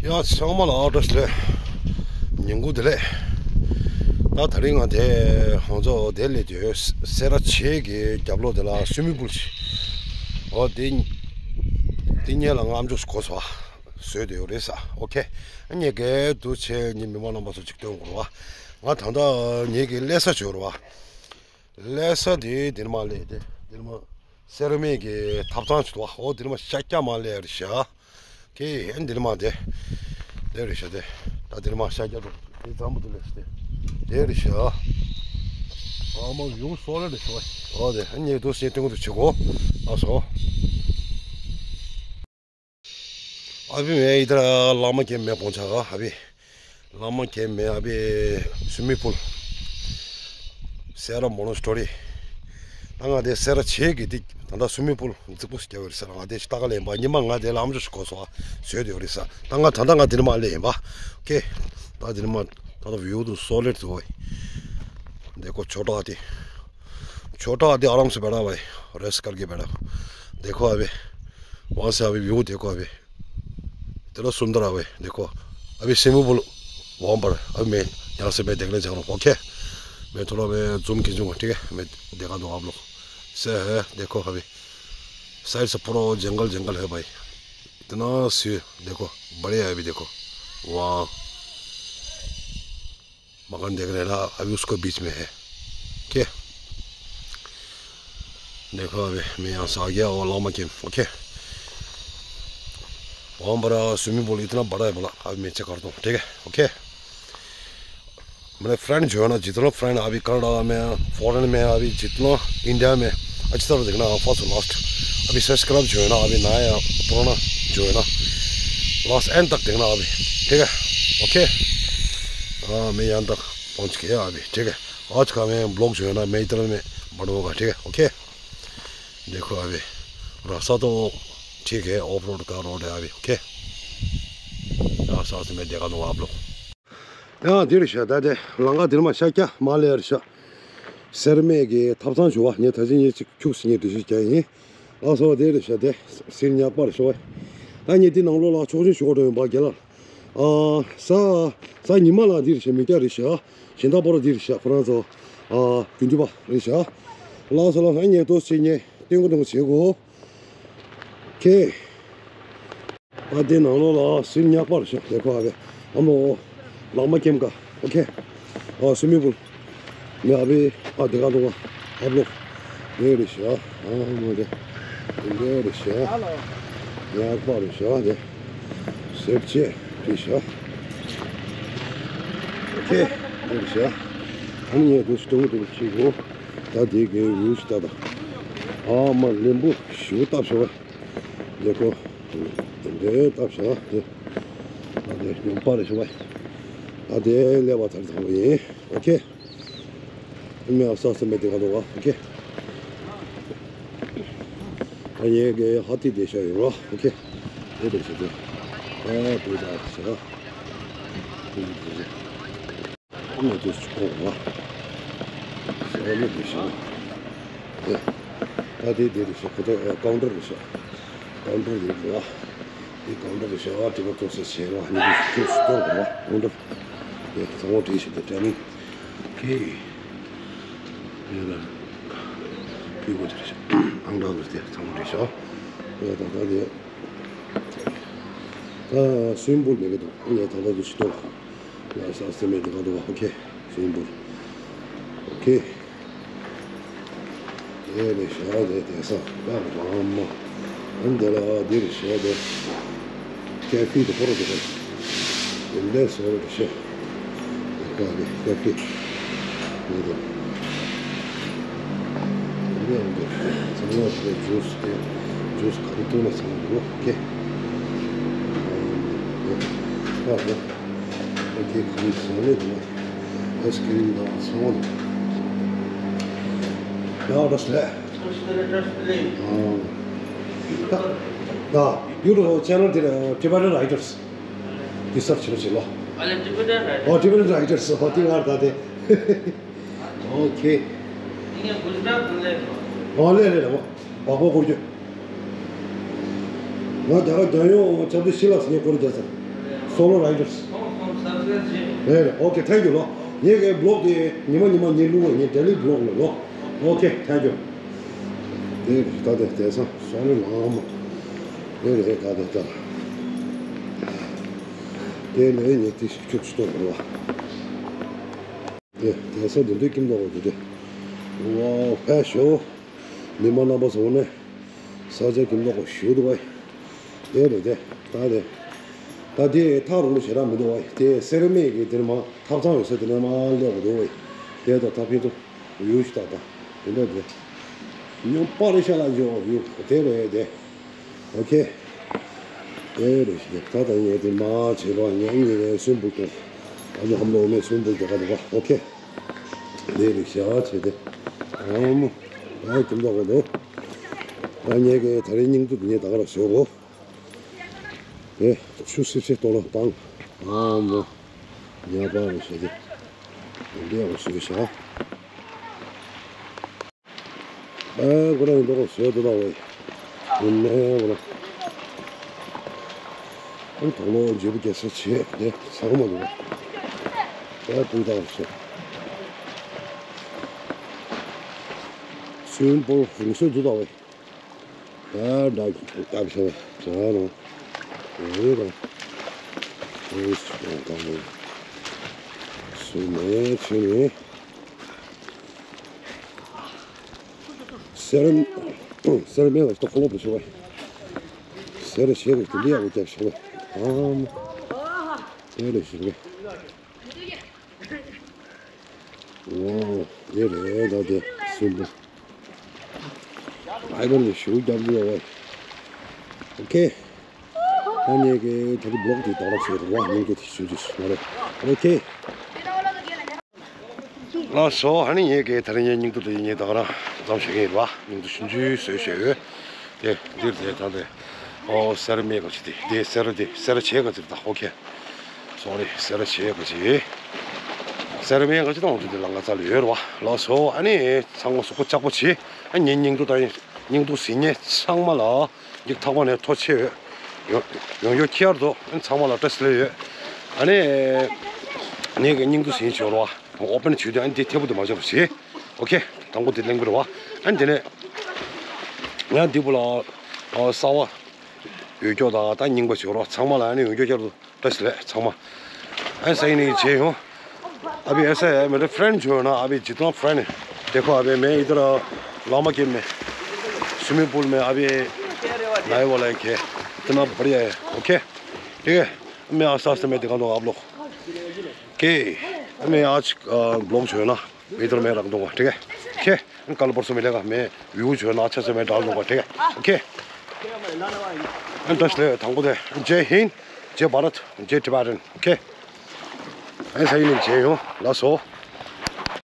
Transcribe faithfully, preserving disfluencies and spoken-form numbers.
ཡ་ཚང་མ་ལ་བཀྲ་ཤིས་བདེ་ལེགས། ཉིན་གུང་བདེ་ལེགས། ད་དེ་རིང་ང་དེ་ཧོང་ཙོ་དེ་སླེབས་དུས་སེ་ར་བྱེས་ཀྱི་རྒྱབ་ལོགས་དེ་ལ་སུའི་མིང་པུལ་ཞིག་འོ་དེ་དེ་ཉེ་ལ་ང་ཨམ་ཅོག་ཞིག་གོ་སོང་བ། བཟོས་དེ་ཡོད་རེད་ས། ཨོ་ཁེ། ཨ་ངས་གལ་དུ་ཆེ་ངའི་མི་མང་རྣམ་པ་ཚོ་ཅིག་སྟོན་དགོས་བ། ང་ད་ལྟ་ངེད་ཀྱི་སླེབས་ས་ཅིག་ཡོད་རེད་བ། སླེབས་ས་དེ་དེ་ནས་མར་སླེབས་ཏེ་དེ་ནས་མར་སེར་སྨད་ཀྱི་ཐབ་ཚང་ཞིག་འདུག་བ། འོ་དེ་ནས་མར་ཤར་རྒྱག་མར་སླེབས་རེད་ཤག་ཁེ་ཨེ་འདི་ནས་མར་དེ་དེ་རེད་ཤག་དེ་ད་དེ་ནས་མར་ཤར་རྒྱག་འགྲོ་དེ་འཛམ་བུ་དེ་སླེབས་ཏེ་དེ་རེད་ཤག་ཨ་མ་ཡུ་སོ་ལེ་རེད་ཤག་འོ་དེ་ཨ་ནི་དུ་སེ་སྟོན་གི་འདུག་བྱེད་གོ། ལགས་སོ། अभी मैं इधर लामा कैंप में पहुंचा था अभी। लामा कैंप में अभी स्विमिंग पूल, སེ་ར་མོ་ནོ་སི་ཊོ་རི། ད་ང་དེ་སེ་ར་བྱེས་ཀྱི་དེ་ད་ལྟ་སུའི་མིང་པུལ་རྫིག་པོ་ཞིག་བརྒྱབ་ཡོད་རེད་ས། ང་དེ་ལྟ་ག་ལེན་པ་ཉི་མ་ང་དེ་ལ་ཨམ་ཅོག་ཞིག་གོ་སོང་བ། བཟོས་དེ་ཡོད་རེད་ས། ད་ང་ད་ལྟ་ང་དེ་ནས་མར་སླེབས་ཡིན་པ། ཨོ་ཁེ། ད་དེ་ནས་མར་ད་ལྟ་ཝིའུ་དུ་སོ་ལེ་དུ་འོ། འདི་ཁོ་ཆོ་ཏྲ་དེ། छोटा हाथी आराम से बैठा भाई, रेस्ट करके बैठा। देखो अभी, वहाँ से अभी व्यू देखो अभी, इतना सुंदर है भाई। देखो, अभी स्विमिंग पूल वहाँ पर, अभी मैं यहाँ से मैं देखने जा रहा हूँ। ओके, मैं थोड़ा मैं जूम खींचूंगा, ठीक है, मैं दिखा दूँ आप लोग। से है, देखो अभी साइड से पूरा जंगल जंगल है भाई, इतना सी। देखो, बढ़िया है अभी। देखो, वाह। मकान देख रहे हैं ना, अभी उसको बीच में है। ओके, देखो अभी मैं यहाँ से आ गया और लामा कैंप। ओके, वहाँ बड़ा स्विमिंग पूल इतना बड़ा है बोला, अभी मैं चेक करता हूँ, ठीक है। ओके, मेरे फ्रेंड जो है ना, जितना फ्रेंड अभी कनाडा में, फॉरेन में, अभी जितना इंडिया में अच्छी तरह देखना फर्स्ट लास्ट, अभी सब्सक्राइब जो है ना, अभी नया पुराना जो है ना, लास्ट एंड तक देखना अभी, ठीक है। ओके, हाँ, मैं यहाँ तक पहुँच गया अभी, ठीक है। आज का मैं ब्लॉग जो है ना, मैं इतना में बंद होगा, ठीक है। ओके, देखो अभी रास्ता तो ठीक है, ऑफ रोड का रोड है अभी। ओके, रास्ता से मैं दिखा दूंगा आप लोग। ཡང་འདིར་བཞག་ད་དེ་ལམ་ཁ་འདིར་མར་ཤར་རྒྱག་མར་སླེབས་རེད་ཤག་སེར་སྨད་ཀྱི་ཐབ་ཚང་ཞུ་བ་ངས་ད་ཅི་ངས་ཅིག་ཁྱུག་སེ་ངས་འགྲེལ་བཤད་རྒྱག་ཡིན། ལགས་སོ་དེ་རེད་ཤག་དེ་སིལ་ཉག་པ་རེད་ཤག་ད་ངས་འདི་ནང་ལོགས་ལ་ཆོག་མཆན་ཞུ་དགོས་འགྲོ་ཡིན་པ་རྒན་ལགས། ཨ་ས་ས་ཉི་མ་ལ་འདི་རེད་ཤག་མི་སྐྱ་རེད་ཤག་གཞན་དག་པོ་ར་འདི་རེད་ཤག་ཁོ་རང་ཚོ་ཨ་རྒྱུན་མཐུད་པ་རེད་ཤག་ལགས་སོ་ལགས་སོ་ངས་ཏོག་ཙམ་ངས་སྟོན་གོ་སྟོན་གོ་བྱེད་གོ་ཁེ། ཨ་དེ་ནང་ལོགས་ལ་སིལ་ཉག་པ་རེད་ཤག་དེ་ཁོ་ཨ་བེ་ཨ་མོ་ལག་མ་ཁེམ་ཀ་ཨོ་ཁེ། ཨ་སུའི་མིང་པུལ་ནི་ཨ་བེ་ཨ་དེ་ག་འདུག་ག་ཨ་བློ་དེ་རེད་ཤག་ཨ་མོ་དེ་དེ་རེད་ཤག་ཉག་པ་རེད་ཤག་དེ་སེར་བྱེས་རེད་ཤག་ཨོ་ཁེ། དེ་རེད་ཤག་ཨ་ནི་ངས་དུ་སྟོང་དུ་ཅིག་གོ་ད་དེ་གའི་ཡུལ་ཞིག་ད་ད་ཨ་མ་ལེམ་བུ་ཞུ་བཏབ་ཤག་དེ་ཁོ། དེ་འདྲའི་སྟབས་བྱ་དེ། ད་དེ་ཡོང་པ་རེད་ཤག་བ། ད་དེ་ལས་པ་ཚར་ཚང་བ་ཡིན། ཨོ་ཁེ། མི་ཨ་ས་ས་མེད་དེ་ག་འདུག་བ། ཨོ་ཁེ། ད་ཡེ་གེ་ཧ་ཏི་དེ་ཤ་ཡོང་བ། ཨོ་ཁེ། དེ་དེ་ཤ་དེ། ཨ་དེ་ད་ཤ། དེ་དེ་དེ། ང་ཚོ་ཚོགས་པ་ཟེར་བ་ལས་དེ་བཞིན་དེ་ད་དེ་དེ་རེད་ཤག་ཁོ་ཚོ་ཀའུན་ཊར་རེད་ཤག་ཀའུན་ཊར་དེ་རེད་བ། དེ་ཀའུན་ཊར་རེད་ཤག་ཨ་ཊི་པ་ཏོག་ཙམ་བྱས་ར་ནི་དེ་ཚོ་ཚོགས་པ་ཀའུན་ཊར་དེ་ཚང་མ་བྲིས་ཤག་དེ་ཊེ་ནིང་ཁེ་ཡོད་ལ་ཕུལ་དགོས་དེ་རེད་ཤག་ཨང་གྲངས་དེ་ཚང་མ་བྲིས་ཤག་ཡོད་ད་ད་དེ་ད་སུན་པུར་ནས་གི་འདུག་ངས་ད་ལྟ་དུ་ཤི་ཏོག་ལ་ས་སེ་མེད་དེ་ག་འདུག་ཨོ་ཁེ། སུན་པུར། ཨོ་ཁེ། དེ་ནས་ཤ་དེ་དེ་ས་ད་རང་མ། ཨན་དེ་ལ་དེ་རེད་ཤ་དེ། ཀེ་ཕི་དེ་ཕོ་རོ་དེ་ག་དེ་འདྲ་སོ་རེད་ཤ། དེ་ག་གི་ཀེ་ཕི། དེ་དེ། དེ་འདྲ་འདུག་ཚང་མ་དེ་ཇུས་དེ་ཇུས་ག་རེ་བཏུང་ན་ཚང་མ་འདུག་ཨོ་ཁེ། ཨ་དེ། ཨོ་ཁེ། ཁོང་ཚོ་ལས་དང་ཨའི་སི་ཀི་རིམ་དང་ཚང་མ་དང་། ཡག་པོ་རེད། ཨ། ད་ཡུ་ཊུབ་ཆེ་ནལ་དེ་Tibetan Writers དེ་སར་ཆི་རོ་ཆི་ལོ། ཨ་ལེ་Tibetan Writers། ཨོ་Tibetan Writers ཨོ་དེ་ང་ད་དེ། ཨོ་ཁེ། ཨ་ལེ་ལེ་ལེ། བག་པོ་སྐོར་རྒྱུ། ང་ད་ག་རྒྱལ་ཡོངས་ཆབ་སྲིད་ཤི་ལགས་ངས་སྐོར་རྒྱག་ཚར། Solo riders. རེད་རེད། Okay, thank you ལོ། ངས་གི་བི་ལོག་དེ་ཉི་མ་ཉི་མ་ངས་བླུག་བ་ཡིན། Daily vlog ལ་ལོ། Okay, thank you. དེ་ད་དེ་དེང་སང་སོང་ནི་ལང་མ། དེ་རེད་ད་དེ་ད། དེ་ལས་ངས་དེ་ཁྱུག་ཅིག་གཏོང་དགོས་བ། དེ་དེང་སང་དེ་འདྲའི་ཁྱིམ་ཚང་བ་དེ་དེ། ཝའོ་ཕེབས་ཤོག་མི་མང་རྣམ་པ་ཚོ་ནས། ས་ཆ་ཁྱིམ་ཚང་བ་ཞུ་འདུག་བ། དེ་རེད་དེ། ད་དེ། ད་དེ་ཐག་རིང་པོ་ཞེ་དྲག་མི་འདུག་བ། དེ་སེར་སྨད་ཀྱི་དེར་མ་ཐབ་ཚང་ཡོད་ས་དེ་ནས་མར་སླེབས་དགོས་འདུག་བ། དེ་ད་ཐབ་ཕན་ཚུན་ཡུལ་ཞིག་ད་ད་དེ་འདྲ་དེ། ཉོ་པ་རེ་ཤ་ལ་འཇོག་ཡུལ་དེ་རེད་དེ། Okay. དེ་རེད་ཤག་ད་ད་ངས་དེ་མ་བྱེད་པ་ངས་ངས་སུན་པུར་དང་། ཨ་ནི་ཧམ་ལོ་མེ་སུན་པུར་དེ་ག་འདུག་བ། Okay. དེ་རེད་ཤག་བྱས་ཏེ། ཨ་མོ། ཨ་ཁྱིམ་ཚང་ག་འདུག་ད་ངས་གི་ད་རེས་སྙིང་བསྡུས་དེ་ངས་ད་ག་རང་བཟོས་གོ། དེ་ཆུ་སིབ་སིབ་གཏོང་ལ་བཏང་། ཨ་མོ། ཉག་པ་རེད་ཤག་དེ། དེ་འདྲ་ཡག་པོ་བཟོས་ཤག་ཨ་ཁོ་རང་གི་མདོག་བཟོས་འདུག་ད་ཝེ། ཡིན་ནའི་ཁོ་རང་། ཨ་དོག་ལོ་བརྗེ་པོ་རྒྱག་ས་བྱས་དེ་ཚང་མ་འདུག་ད་སྤུས་དག་བཟོས། སུན་པུར་རིང་སོ་འདུག་ད་ཝེ། ད་འདྲ་སྐབས་ཤོག་ཇ་རོ། ཡོད་རོ། ཨེ་སུ་གང་གང་ནས། སུ་ནས་ཆུ་ནས། སེར། སེར་སྨད་ལ་ལྟོ་ཁོ་ལོ་པོ་ཞོག་བས། སེར་ཞེ་རེ་དེ་འདི་ཡག་པོ་རྒྱབ་ཞོག་བས། ཨམ། སེར་ཞེ་རེ། ཨོ། དེ་རེད་ད་དེ་སུན་པུར། ཨའི་བར་ནས་ཞུ་རྒྱབ་དགོས་བས། Okay. ད་ངས་ཀྱི་ད་རེས་བི་ལོག་དེ་དོ་ར་བྱེད་རོགས་སྙིང་བསྡུས་དེ་ཞུ་རྒྱུ་ཞུ་མ་རེད། Okay. ལགས་སོ། ཨ་ནི་ངས་ཀྱི་ད་རེས་ངའི་སྙིང་བསྡུས་དེ་ངས་ད་ག་རང་ཙམ་བྱེད་ཀྱི་ཡིན་པ། སྙིང་བསྡུས་ཆུང་ཆུང་བཟོས་བྱས་ཡོད། དེ་འདིར་དེ་ད་དེ། ཨོ་སེར་སྨད་ག་ཅི་དེ་དེ་སེར་དེ་སེར་བྱེད་ག་ཅི་ད། Okay. Sorry. སེར་བྱེད་ག་ཅི། སེར་སྨད་ག་ཅི་དང་དེ་དེ་ལ་ང་ཙ་ལ་ཡོད་རེད་བ། ལགས་སོ། ཨ་ནི་ཚང་མ་གཟུགས་པོ་ལྕགས་པོ་བྱེད། ཨ་ངའི་སྙིང་བསྡུས་དང་སྙིང་བསྡུས་ཟིན་མཁན་ཚང་མ་ལ། འདི་ཐག་པ་ནས་ཐོ་ཆད་ཡོད། ཡོང་ཡོང་རྒྱུ་ཁྱེར་དུ་ཚང་མ་ལ་བཀྲ་ཤིས་བདེ་ལེགས་ཡོད། ཨ་ནི། ངས་ཀྱི་སྙིང་བསྡུས་ཟིན་བྱས་རོགས། ཨོ་པན་བྱས་དུས་ཨ་ནི་འདི་ཐད་པོ་དེ་མ་བྱས་པ་བྱེད། Okay. དང་པོ་དེ་གླེང་གི་རེད་བ། ཨ་ནི་དེ་ནས། ང་འདི་པོ་ལ། ཨ་གསར་པ། ཡོད་སྐྱོ་དང་ད་རྙིང་པ་བྱས་རོགས་ཚང་མ་ལ་ཨ་ནི་ཡོང་རྒྱུ་ཁྱེར་དུ། བཀྲ་ཤིས་བདེ་ལེགས་ཚང་མ། ཨ་ས་ཡིན་ནི་བྱས་ཡོང་། ཨ་བི་ཨེ་ས་ཨེ་མེ་རེ་ཕྲེན་བྱོས་ན། ཨ་བི་जितना फ्रेंड है, देखो अभी मैं इधर लंबा गेम में स्विमिंग पूल में अभी नहाने वाला है। इतना बढ़िया है। Okay. ठीक है। मैं आस्ते आस्ते मैं दिखा दूंगा आप लोग। Okay. मैं आज ब्लॉग जो है ना, इधर मैं रख दूंगा। ठीक है। Okay. कल परसों मिलेगा, मैं व्यू जो है ना अच्छे से मैं डाल दूंगा। ठीक है। Okay. And that's the, དང་པོ་དེ། जय हिंद, जय भारत, जय Tibetan। Okay. ཨ་ས་ཡིན་ནི་བྱས་ཡོང་། ལགས་སོ།